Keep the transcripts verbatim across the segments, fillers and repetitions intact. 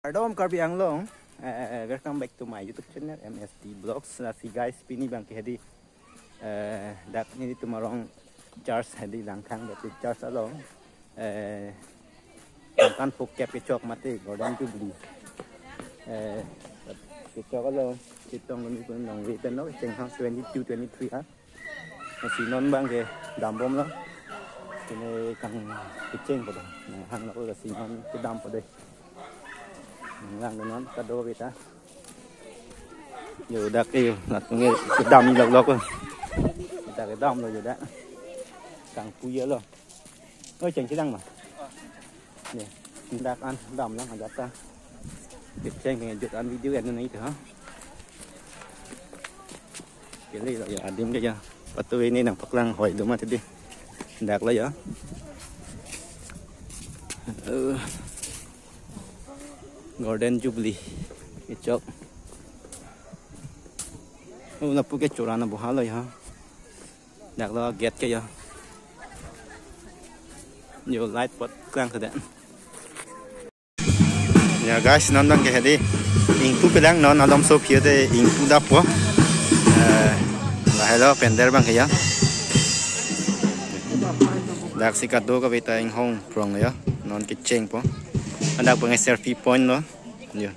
Kardom Karbi Anglong, eh, welcome back to my YouTube channel M S D Vlogs. Lasi guys, pini abang ke hedi, eh, dak nelitum arong church hedi Langkhang Baptist Church along, eh, tangkan phokep kechok mate Golden Jubilee, eh, kechok along chetong kami pun nong weten lo chenghang twenty-two, twenty-three ha. Lasi non abang ke dambomlo. Pini kang kecheng po do. Nanghanglo, lasi non kedam po de. Nanglang non kado kita. Yo dak yo, latum ke kedam ni lok lok. Kita kedamlo yo dak. Kang puya lo. Oi, cheng sidang ma. Ni, dak an damlo ajat ta. Kecheng ke jut an video an nai ta ha. Kele lo ya adim ke ya. Patu ini nangpaklang hoi do mati di. Dak lo ya. Eh, Golden Jubilee kechok. Oh, lapu ke chorana boha lo ya. Dak lo gate ke ya. Yo light pot klang ke de. Ya guys, non abang ke hedi. Ingpu kedang non alom so phio de ingpu dap po. Eh, lahelo pandal abang ke ya. Dak si kado kave ta inghong prong ya. Non kecheng po. Dak abang selfie point lo. Yo.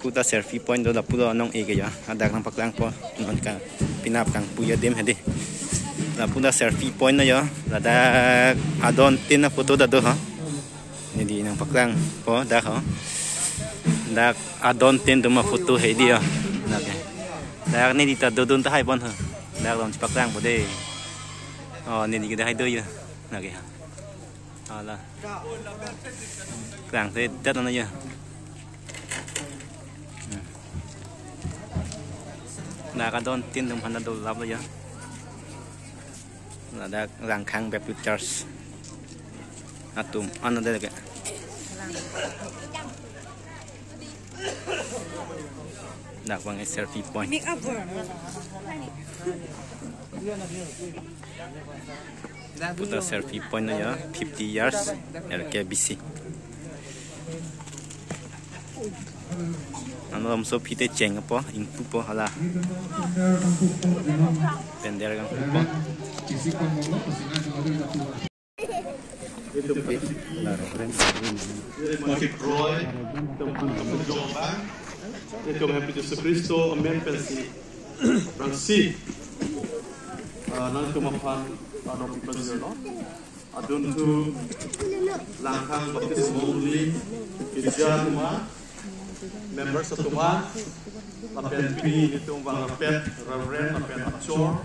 Puta selfie point do lapu do nong e ke ya. Dak nangpaklangpo. Non ke penap kang puya adim hedi. Lapu ta selfie point lo ya. Ladak adon tin aphoto ta do ha. Neli nangpaklangpo dak ha. Dak adon tin atum aphoto hedi ya. Dak ke. Dak neli ta dodun tahai pon ha. Dak along chepaklangpo de. Oh, neli ke dak hai do ya. Dak ke ha. Hala. Klang te dat na ya. Hmm. Dak adon tin atum aphan ta dolap lo ya. Ladak Langkhang Baptist Church atum an ta ke. Dak abang selfie point. Puta selfie point ya, fifty years L K B C. Ano lam so phite cheng po, ingpu po hala. Pandal kangpu po. Itum Roy, itum Joba, itum Happy Jesu Kristo, amen pensi. Rangsi, ah, nangtum aphan, ah, no people zero no. Adunthu Langkhang Baptist Mongali, Girja atum, members atum, lapen pini nelitum vang rapet, Reverend, lapen achor,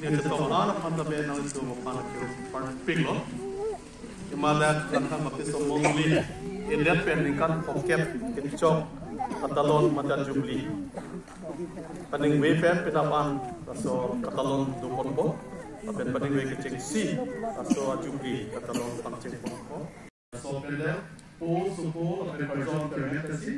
nelitum aphan ta be nangtum aphan kepar piklo. Imalat Langkhang Baptist Mongali, indet pen ningkan phokep kechok katalon mate Jubilee. Paningve pen penap an laso katalon doponpo, lapen paningve kechengsi laso Jubilee katalon pangchengponpo. Laso pen le po sopo lapen person kemet pensi,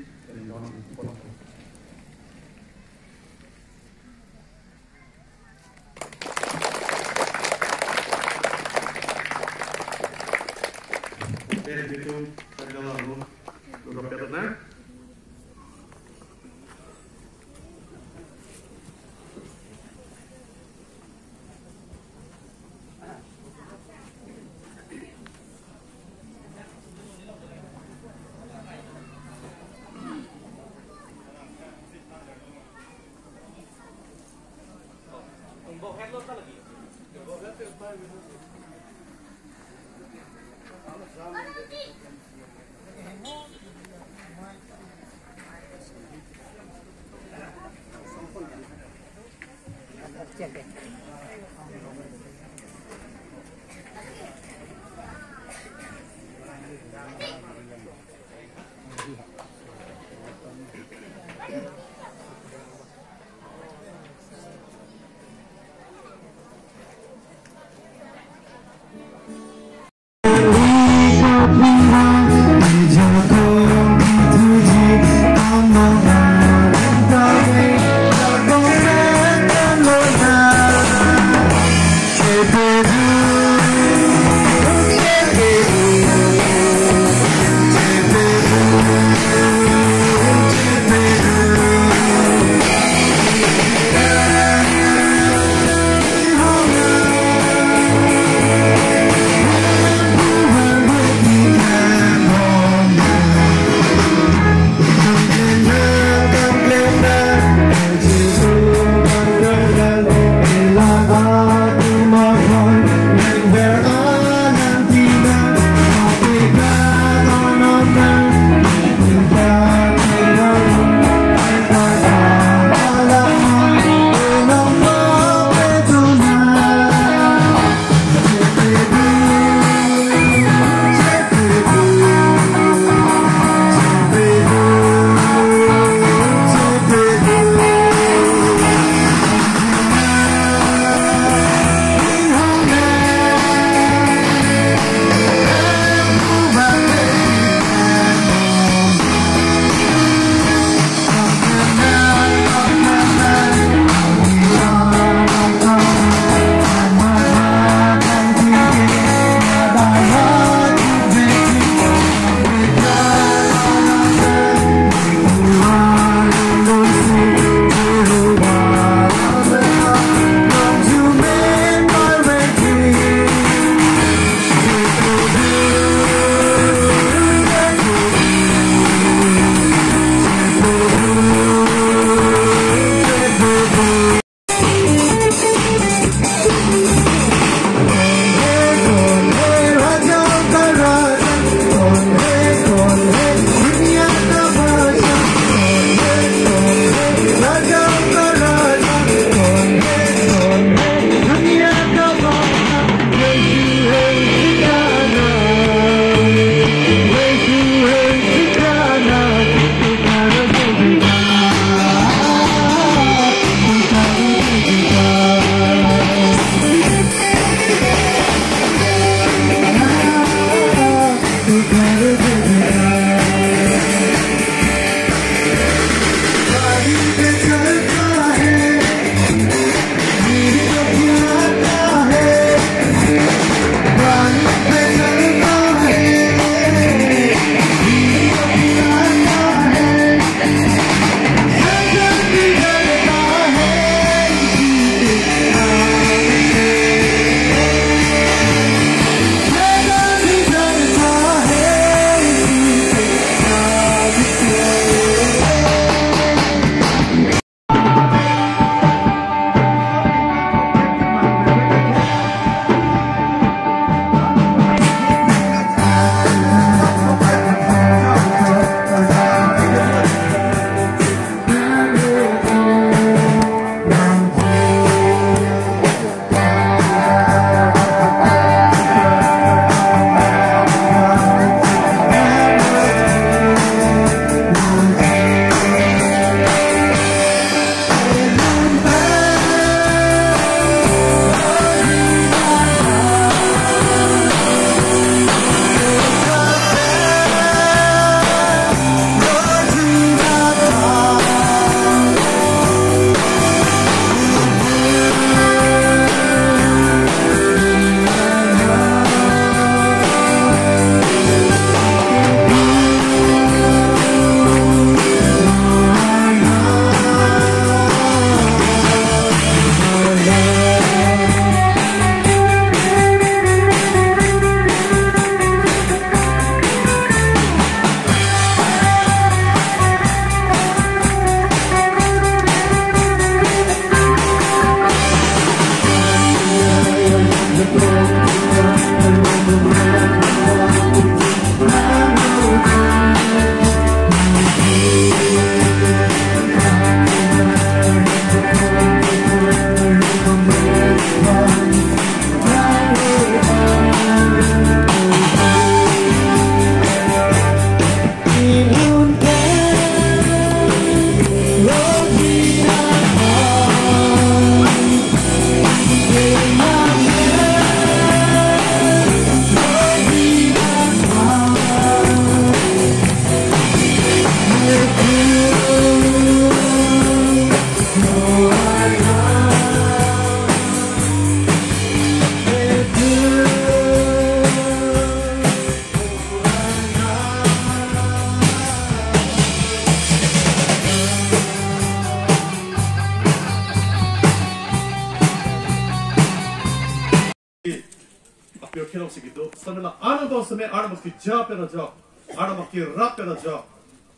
Arnam la anang dong seme Arnam keja pen ajok, Arnam kerap pen ajok,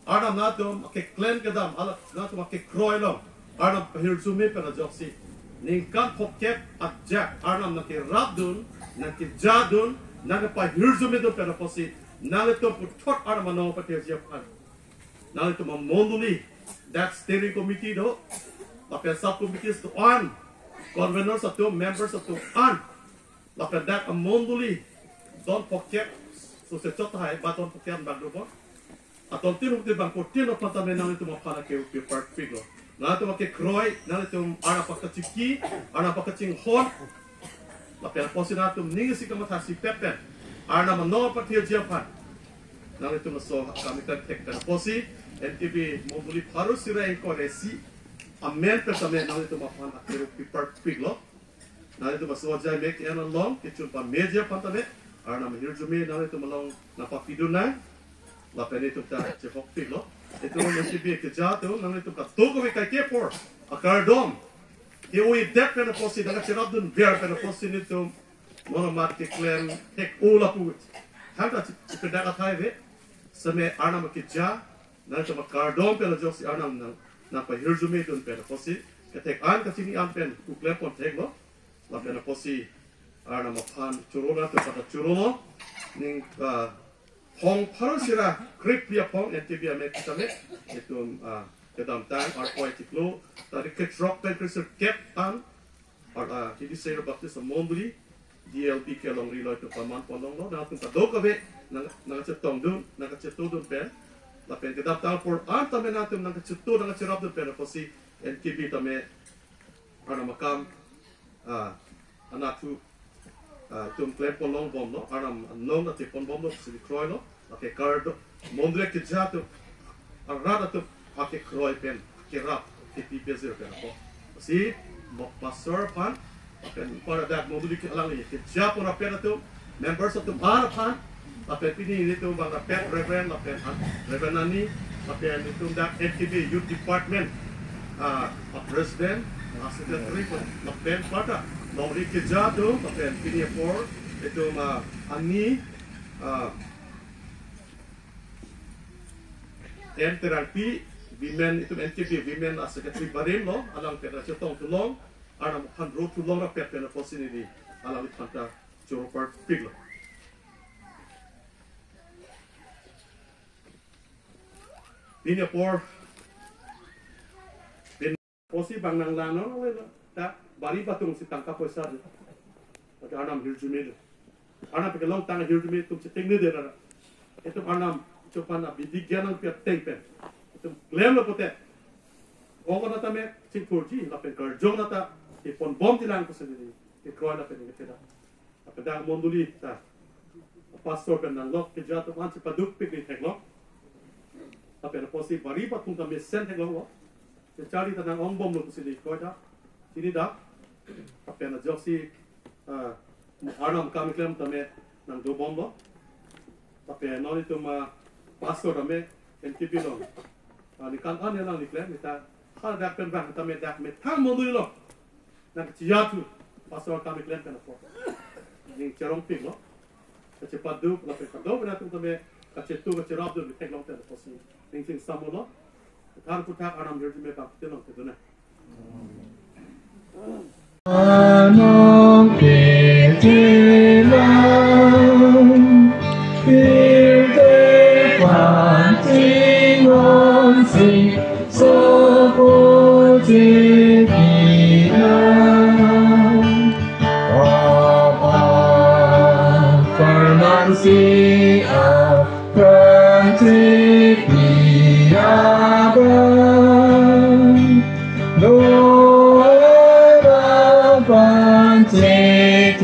Arnam nangtum keklem kedam, ala nangtum kekroi along Arnam pahirjume pen ajoksi ningkan phongkep ajak Arnam nangkerapdun, nangkejadun, nangpahirjumedun pen apotsi nanglitum puthot Arnam anong pathirji aphan, nanglitum amondoli, dak steering committee do, lapen sub committees do-an, conveners atum, members atum an, lapen dak amondoli don phongkep, sose chot tahai ba don phongkep bak dobom. Aton tin hukti bang kotin aphan tame nanglitum aphan ake upi parpiklo. Nanglitum kekroi, nanglitum Arnam pakachiki, Arnam pakachinghon. Lapen apotsi nangtum ning isi kamatha si pet pen Arnam anong pathirji aphan nanglitum laso akam ikan thek pen apotsi N K B mondoli pharo sira ingkoi ra isi amen pen tame nanglitum aphan ake upi parpiklo. Nanglitum laso ajai mek en along kechun pameji aphan tame Arnam hirjume nanglitum along nangpapidun nang. Lapen itum ta chehokpiklo. Itum N K B keja atum nanglitum kadokave kaike apor akardom ke-oidet pen apotsi, nangkacherapdunver pen apotsi nelitum monomat keklem thek-o lapu. Thangta chi-, chipedak athai ave. Seme Arnam keja, nangtum akardom pen ajoksi Arnam nang, nangpahirjumedun pen apotsi kethek an kachini an pen kuklem pon theklo. Lapen apotsi Arnam aphan choro nangtum pata chorolo. Ning, ah, phong pharo sira krip pia phong N K B amek sitame. Itum, ah, kedamtang arpoi chiklo tarik kethroksi pen kresirkep an, ar, ah, Hidisera Baptist amondoli D L B kelongri lo itum paman ponlonglo, nangtum kadokave nang, nangchetongdun, nangchetodun pen. Lapen kedamtang apor an tame nangtum nangcheto nangcherapdun pen apotsi N K B tame Arnam akam, ah, anatthu, ah, itum klem ponlongbomlo, Arnam anong nangcheponbomlo, si kroilo, ake kardo, mondoli keja atum, arat atum, ake kroi pen, ake rap, ake pi pezir pen apot. Si, mo pastor aphan, pen para dak mondoli ke alangli, keja pon arat atum, members atum aphan, lapen pini nelitum bang rapet Reverend, lapen an, Reverend Ani, lapen nelitum dak N K B Youth Department, ah, a President, a Secretary, lapen pada longri keja atum, lapen pini apor, nelitum, ah, Ani, ah, M Terangpi, Women, nelitum N K B Women a Secretary barim lo, alang pen nangchetongthu long, Arnam aphan rothu long rapet pen apotsi neli alangliphan ta choro parpiklo. Pini apor, pini apotsi bang nanglang nang le ta bari batung si tangka poisa de. Pada Arnam hirjumelo. Arnam pakelong tang hirjume itum chetengne de ra. Itum Arnam itum aphan abidi gyan nangpi ateng pen itum klemlo pote. Ong nata me chingthurji lapen karjong nata keponbomji lang pusi neli kekroi lapen neli ketheda. Lapen dak mondoli ta pastor pen nanglok keja atum an chepadukpik neli theklong. Lapen apotsi bari batung ta mesen theklonglo. Kecharli ta nang-ongbomlo pusi neli kroita. Chini dak. Lapen ajoksi, ah, Arnam akam keklem tame nangdobomlo. Lapen non itum, ah, pastor tame N K B along, ah, ningkan an alang neli klem, neta haladak pen bang tame dak methang mondoli along nangchejathu pastor akam keklem pen apot. Ning cherongpiklo. Kachepaduk lapen kadokave atum tame kacheto kacherapdun theklong pen apotsi ning chingsamlo. Than puthak Arnam hirjume bang telong kedun nang. Anong kejelang, pirthe panting ongsi, sopo chebilang. Papa parnangsi a Prang chepi abang, doa abang panchit.